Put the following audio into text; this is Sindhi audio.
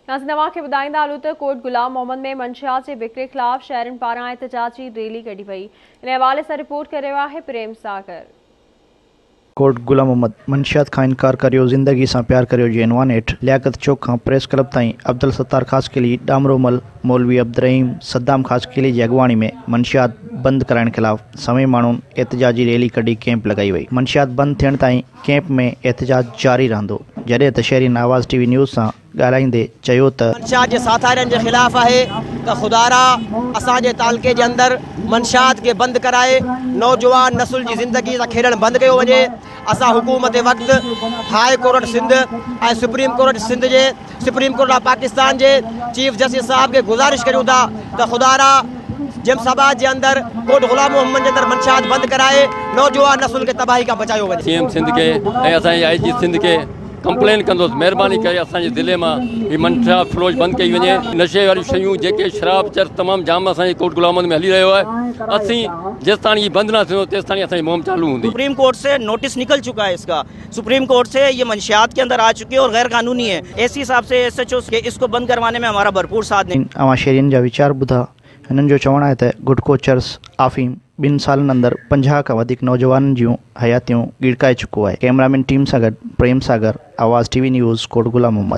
ناظرين اوهان کي ٻڌائيندا هلون ته ڪوٽ غلام محمد ۾ منشيات جي وڪري خلاف شهرين پاران احتجاجي ريلي ڪڍي وئي ان حوالي سان رپورٽ ڪري رهيو آهي پريم ساگر. ڪوٽ غلام محمد، منشيات کان انڪار ڪريو زندگي سان پيار ڪريو جي عنوان هيٺ لياقت چوڪ کان پريس ڪلب تائين عبدالستار خاصخيلي، ڏامرو مل، مولوي عبدالرحيم، صدام خاصخيلي جي اڳواڻي ۾ منشيات بند ڪرائڻ خلاف سوين ماڻهن احتجاجي ريلي ڪڍي ڪئمپ لڳائي وئي منشيات بند ٿيڻ تائين ڪئمپ ۾ احتجاج جاري رهندو، جڏهن ته شهرين آواز ٽي وي نيوز سان ڳالهائيندي چيو ته. منشيات جي ساٿارين جي خلاف آهي ته خدارا اسان جي تعلقي جي اندر منشيات کي بند ڪرائي نوجوان نسل جي زندگي سان کيڏڻ بند ڪيو وڃي اسان حڪومت وقت high court Sindh ۽ supreme court Sindh جي سپريم ڪورٽ آف پاڪستان جي چيف جسٽس صاحب کي گذارش ڪريون ٿا ته خدارا جيمس آباد جي اندر ڪوٽ غلام محمد جي اندر منشيات بند ڪرائي نوجوان نسل کي تباهي کان بچايو وڃي. سي ايم سنڌ کي ۽ اسان جي آئي جي سنڌ کي ڪمپلين ڪندس مهرباني ڪري اسان جي ضلعي مان هي منشيات فروش بند ڪئي وڃي نشي واريون شيون جيڪي شراب چرس تمام جام اسان جي ڪوٽ غلام محمد ۾ هلي رهيو آهي اسين جيستاڻي هي بند نه ٿيندو تيستاڻي اسان جي مهم چالو هوندي. سپريم ڪورٽ سي نوٽس نڪل چڪا هي اس ڪا سپريم ڪورٽ سي يي منشيات ڪي اندر آ چڪي هي اور غير قانوني هي اي سي صاحب سي ايس ايڇ او کي اس ڪو بند ڪرواني ۾ همارا ڀرپور ساٿ دين. اوهان شهرين جا ويچار ٻڌا، هنن جو چوڻ آهي ته گٽڪو چرس آفيم ٻن سالن اندر 50 کان وڌيڪ نوجوانن جون حياتيون ڳڙڪائي چڪو آهي، ڪئميرامين ٽيم سان گڏ Prem Sagar, Awaz T V news, Kot Ghulam Muhammad.